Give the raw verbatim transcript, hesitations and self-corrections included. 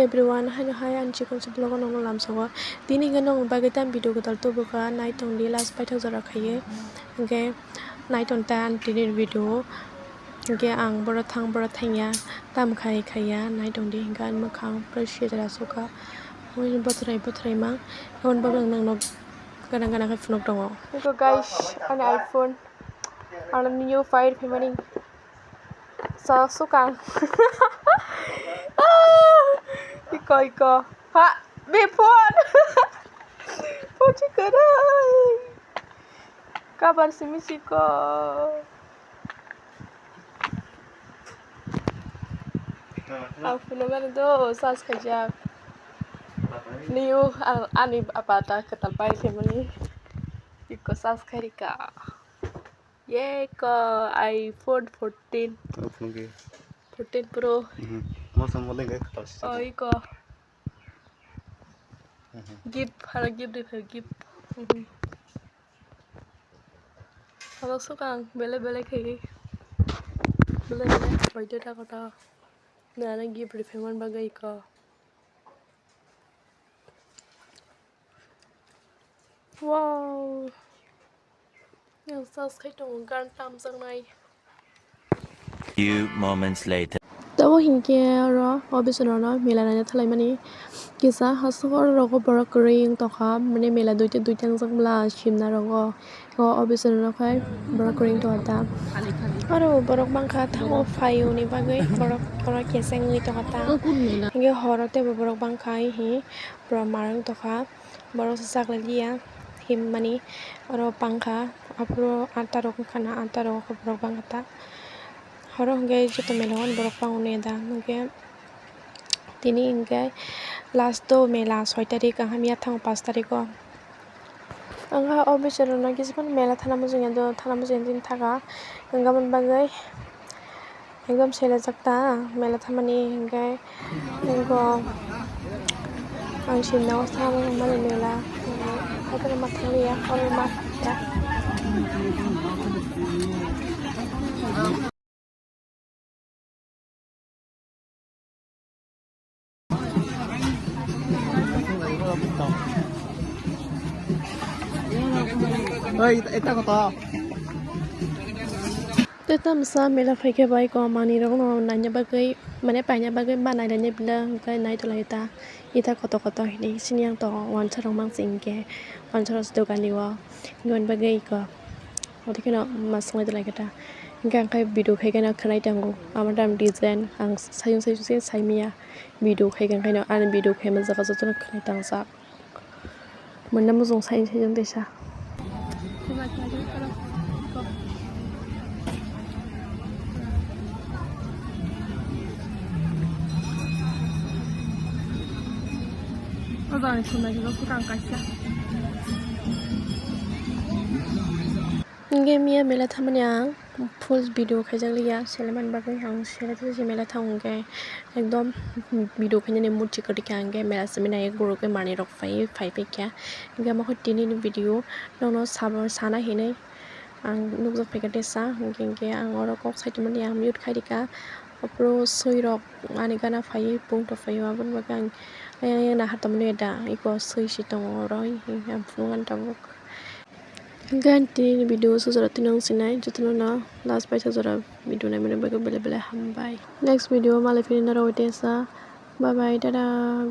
Everyone, haino hai ani chikon se vlog o nokno lamsogo. Tini hwnkhe nokni bagwi tam video kwtal tubukha, nai tongdi last paithak jora khaiwi. Hwnkhe nai tongdi ta ani tini video. Hwnkhe ang boro thang boro thangya, tam khai khaiya, nai tongdi hwnkhe ani mwkhang pura sijra sukha. Hwnwi bothrai bothrai mang, aboni bagwi ang nokno gana gana khe phunuk tongo. Eko guys, ani iPhone, ano new fire phaimani. Sa sukang. Iko, iko. Ha, be phone. Pochi kara. Kabar simi siko. Ang phunukmani do, sas khaijak. Niu, ang, ani apa ta kwtal pai khaimani. Iko sas khairika. Ye ko iPhone fourteen. Oke. Fourteen Pro. Mhm. Mosam boleh nggak? Oh, iko. Mhm. Gift, haro gift di, gift. Mhm. Halo sukang, bele bele khairi. Bele bele, birthday ta kota. Nana gift rifaiman bagwi iko. Wow. Yang sas khai tongo, gan tamjaknai. Few moments later. Tabo hinkhe oro office rokno mela naina thalaimani kisa hasteo oro rogo borok kwrwi wng tongkha, mane mela duita duita wngjak bwla simna rogo. O office rok khai borok kwrwi wng tongkha ta. Oro borok bangkha thango phaiyuni bagwi borok oro kesa wngwi tongkha ta. Hinkhe horo teibo borok bangkha hi borok mar wng tongkha. Borok se chakle liya himmani oro bangkha aphuru ata rok wngkha na ata rok borok bangkha ta. Horo hinkhe joto mela o borok bango neda hinkhe tini hinkhe last o mela soi tarik, ang hamya thango panch tarik o. Ang ha o bichar rok no kisa phano mela thana muchungya do, thana muchungya tini thaka, wngkha aboni bagwi ekdom selejak ta mela thamani hinkhe, wngkha ang sinna o sa mani mela, haikhe ma thangliya, oro ma thangya. Oi, eta koto. Tei tamsa mela phaikhe bai ko manwi rokno naina bagwi, mane paina bagwi ba naina bagwi hwnkhe nai tonglaio ta. Ita koto koto hinwi sini ang tongo wansa rok mang singkhe wansa rok se dogan o hwnwi bagwi iko. Abo kheno ma swngwi tonglaikhe ta. Hwnkhe ang khe video khaikhe no khwnai tongo. Amo tam design ang sayung sayung se saimanya. Video khaikhe no ani video khaima jaga jotono khwnai tangjak. Mwnda mujung sayung sayung teisa. O jagani sumnaikhe bw swkang kaisa. Hwnkhe miya mela thamani ang full video khaijak liya, sele mani bagwi ang sele tei se mela thango hwnkhe ekdom video khainani mood chikon rikha, hwnkhe mela simi nai gurukhe manwi rok phaiwi phai phaikha. Hwnkhe omo khe tinini video nono sabo sana hinwi ang nukjak phaikha tesa, hwnkhe hwnkhe ang oro kok saitongmani ang mute khai rikha. Aphuru swi rok ani gana phaiwi pungto phaio, aboni bagwi ang ayang ayang nahar tongmani da iko swi si tongo oro, ang phunuknani tabuk. Hwnkhe ang tini video sujaro tini wng sinai jotono no last paisa jora video naimani bagwi belai belai hambai. Next video malai phini norok tesa. Bye bye, tata.